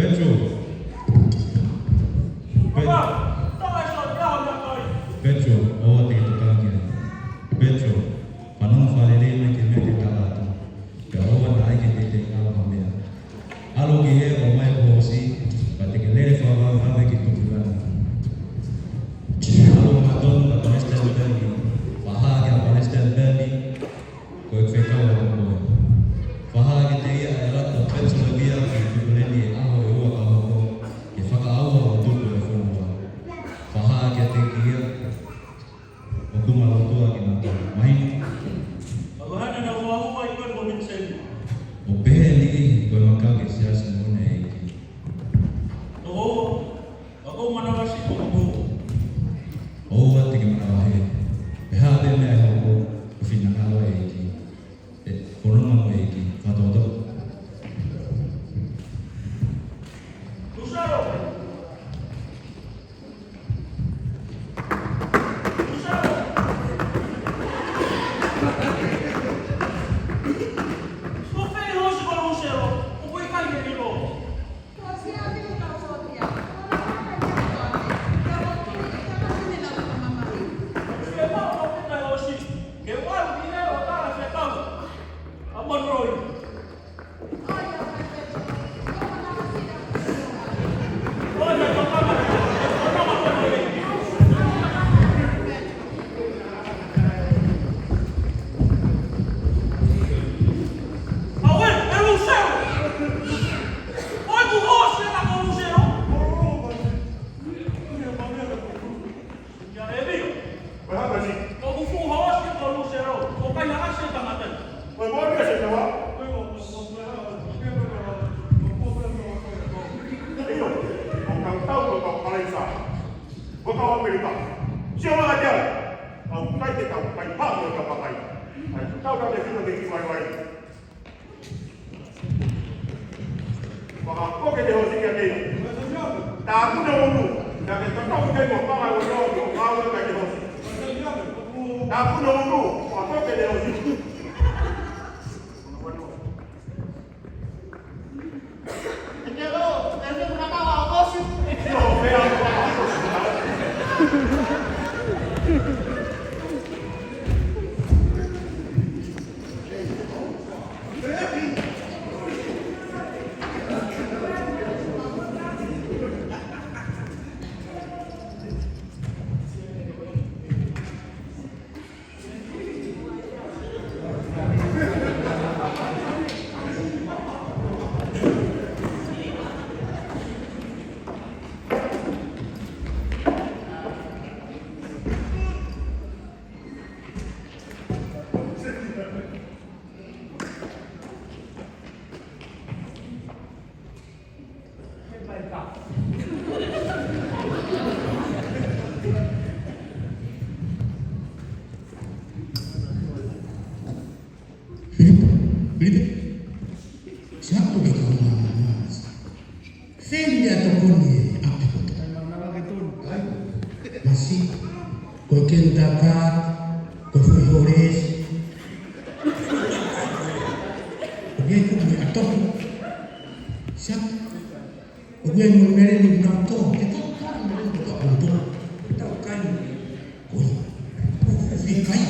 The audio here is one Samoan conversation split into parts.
Petro. Petro, oa te tokakia. Petro, whanonga whalelei mai ke mea ke tala atu. Pe oa na ai ke te te ngā mea. Alo ki he o mai hosi, pa te ke lere whawawhawe ki tukurana. Alo mga tonu ka Palestine Belgi, whaha ke a Palestine Belgi, ko e whekau a koe. Whaha ke te ia e rato Petro le via ki tukureni e aho e ua ka hoko, ke whakaaua o tupu e whanua. Whaha ke te ki ia, o kuma lotoa ki ngā tau. Mahina. O pehe li koe makau ke siasi mone e ki. O ua te ke manawa he. Pe hā te mea e hoko, ko whina ngalo e ki. E koronga mo e ki. Whatoto. Masi, koe ken taka, koe fui hores. O biai ku me atofu. Sak, o biai mo mere ni una to, ke ta ta mere ni to o to. Ta kai. Koi. O fi kai.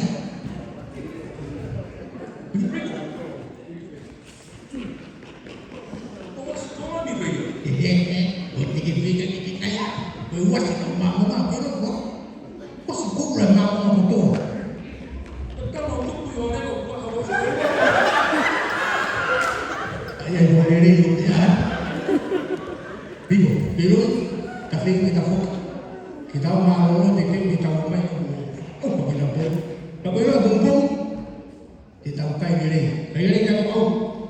O te ke fi kai ke kai. Koe wasi ka ma mo ma ko ko. Ko si ko la ma mo ko to. Ai ai mo rere yo te a. Bingo, pero ta fe ke ta foka. Ke tau ma lo te ke ke tau mai ko. O ko ke na bo. Ta ko lo bum bum. Te tau kai rere. Kai rere ka ko.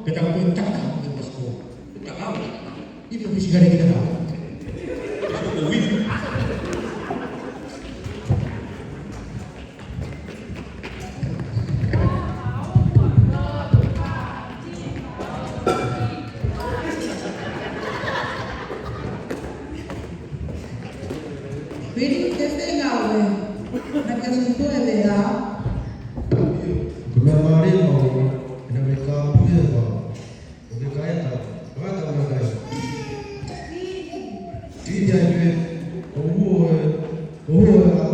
Ke tau ko tak tak ko mas ko. Ta ka. I fi sigare ke ta. Piri te whengawe, na kia soifua e le a. Ko mea mārie mau, e na me kā puhe wā, o ke kaeta, wāta mea kai. Tini ai pe, ko huo e, ko huo e a,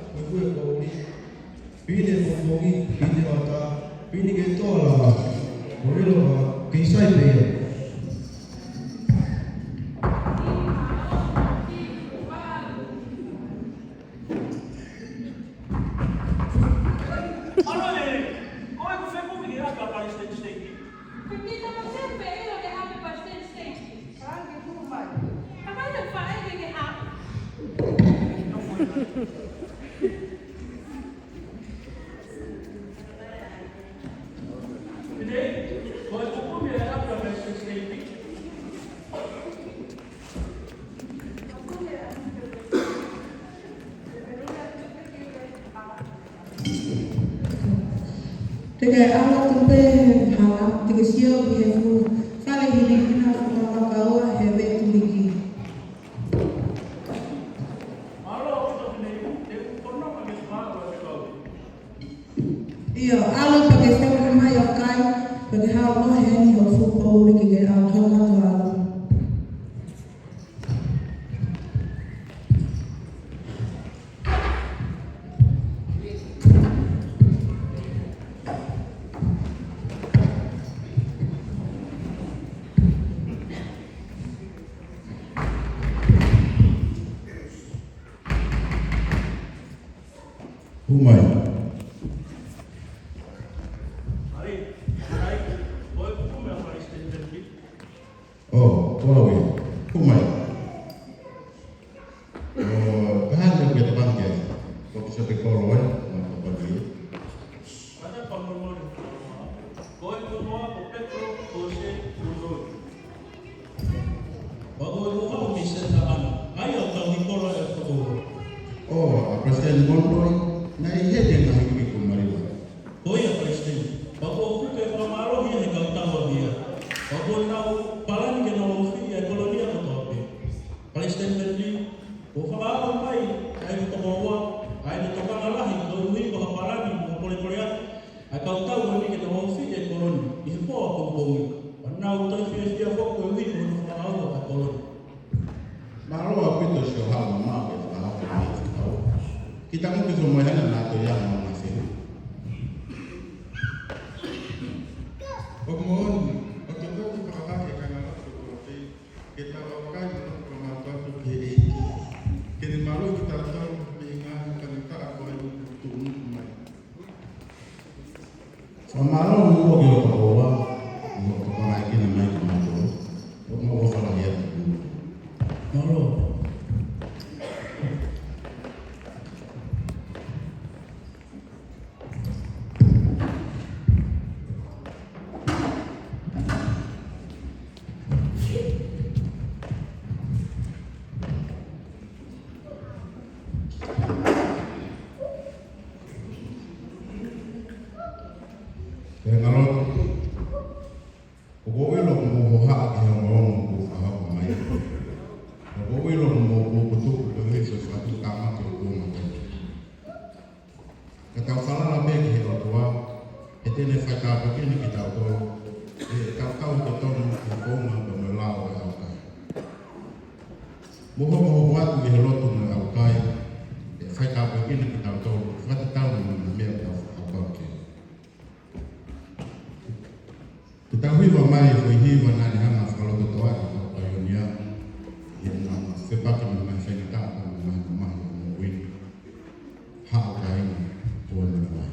ko hue ko uri. Pine ko kongi, pine o tā, pine ke toa la wā, ko relo wā, ke isai pe ia. Te kai ala tupe he hala, te ke sio ki he fu, whale hine hina whakawakaua he ve tuliki. Io, alo pa ke whaka mai o kai, pa ke hao mohe ni ho fu pauri ki ke ao haukato alo. Humai. Oh, tola we. Humai. O, kahane ke te banke. Ko te te kolo e, ma te pagi. Oh, a President Monroy, na i he te ngahi ki ko mariwa. Malo a pito si o hao mama ke whakahake mai te tau. Ki tangu ki tō moehana nā tō ia ngā ngā whehu. O mooni, o te kōku whakahake ka ngā rato ko te, ke tau au kai mo ko ngā tō ke e ki. Ke ne malo ki tātou me ngā tangata a koe o tūnuku mai. Whamalo mua ki o takoa, o te paraikina mai ki mātou, o ngā wawhara hea te kū. Malo. Te ngalo Mo ho atu i he lotu mo le au kai e whai ka koe ina ki tau tau whatatau mo na mea tau whakapau ke. Te tau hiwa mai e whai hiwa nā ni hanga whakaloto toa ki tau paionia i ngā whepake me mai whaingata ka me mai mahi o mo uini. Hao ka inga o e mana mai.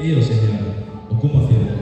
Io, Signore, o kuma fia.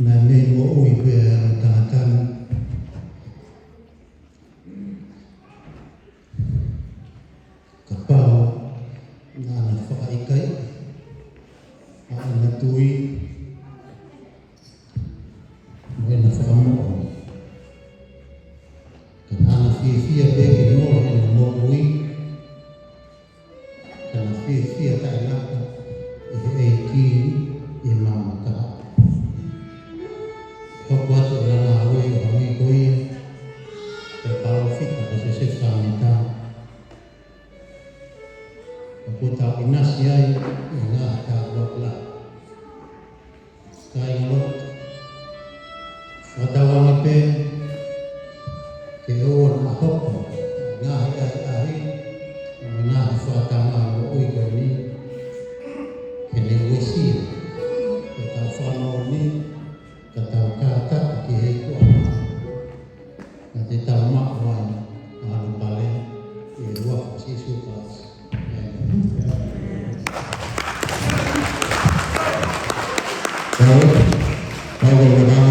Na nei mo ui pe ano tangatanu. Ka pao nā na whakaikai, a na tui, mo e na whakamoo. Ka nāna whiawhia pe ke mora e na mo ui, ka na whiawhia tae laka i he ei kini i he mama kaha. Hoko atu na ngā ui o hangi koia, te palo fita ka se se whanita. Ka kua tau inasi ai i ngā tā wak la. Ka inga lot. Whatawangi pe, ke oa na hoko, ngā hi ahi ahi, me ngā hi whakatama mo ui koe ni, ke ne uesia, ke tau whanau ni, ka tau kāta ki hei kua. Ka te tau mako ai, alu pale, i e waka sisu kas. Pau, pau o